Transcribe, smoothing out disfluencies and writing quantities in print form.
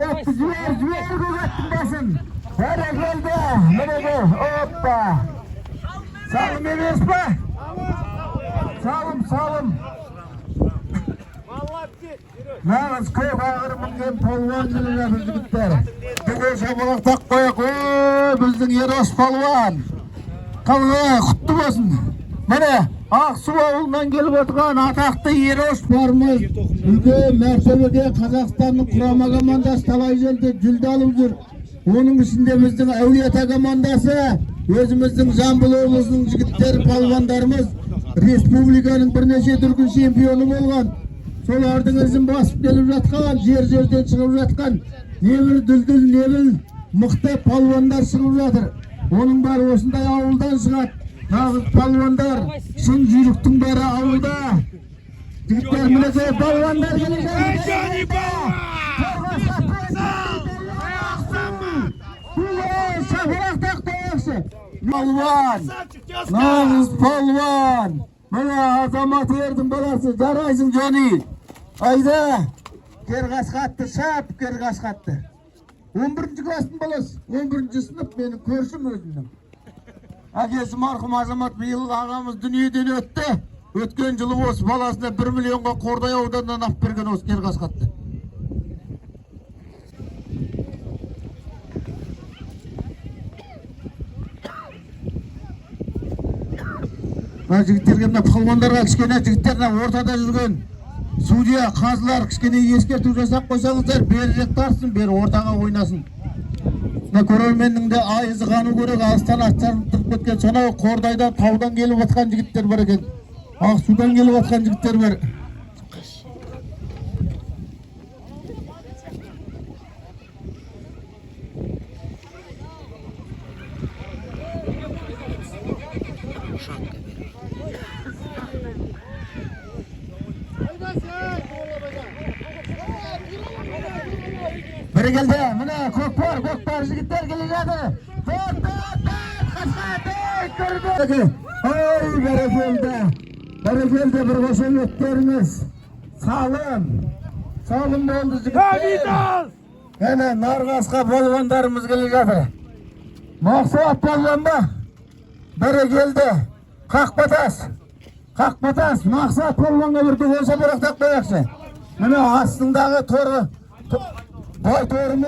Жібер, жібер көк аттың басын. Бәрекелді, мінекей, оппа. Салым емес па? Салым, салым. Нағыз көк айғыр мінген палуан келе жатыр, жігіттер. Бүгін шапалақтап қояйық. О, біздің Ерос палуан. Қалай, құтты болсын. Міне, Ақсу ауылынан келіп отырған атақты Ерос барымыз үлкен мәртебеге Қазақстанның құрама командасы талай жерде жүлде алып жүр. Оның ішінде біздің Әулиеата командасы, өзіміздің Жамбыл облысының жігіттері, палуандарымыз республиканың бірнеше дүркін чемпионы болған. Солардың ізін басып келіп жатқан, жер жерден шығып жатқан небір дүлдүл, небір мықты палуандар шығып жатыр. Оның бәрі осындай ауылдан шығады. Нағыз палуандар, шын жүйріктің бәрі ауылда. Жігіттер, мінекей, палуандар келе жатыр. Палуан, нағыз палуан. Міне, азамат ердің баласы, жарайсың, Джонни. Айда. Керқасқа атты, шап, керқасқа атты. 11 класстың баласы, 11 сынып, менің көршім өзімнің. Әкесі марқұм Азамат биыл ағамыз дүниеден өтті. Өткен жылы осы баласына 1 миллионға Қордай ауданынан алып берген осы керқасқа атты. Мына жігіттерге, мына палуандарға кішкене, жігіттер, мына ортада жүрген судья, қазылар, кішкене ескерту жасап қойсаңыздар, берірек тартсын, бері ортаға ойнасын. Мына көрерменнің де айызы қану керек, алыстан аттанып кеткен, сонау Қордайдан, таудан келіп жатқан жігіттер бар екен. Ақсудан келіп жатқан жігіттер бар. Бәрекелді, міне, көкпар, көкпар, жігіттер келе жатыр. Тот, тот, тот, қасқа, тот, көрді. Ой, бәрекелді. Бәрекелді, бір қошеметтеріңіз. Салым. Салым болды, жігіттер. Міне, нарқасқа палуандарымыз келе жатыр. Мақсат палуан ба? Бәрекелді. Қақпатас. Қақпатас, Мақсат палуанға бір қол шапалақтап қояйықшы. Міне, астындағы торы бай торымен.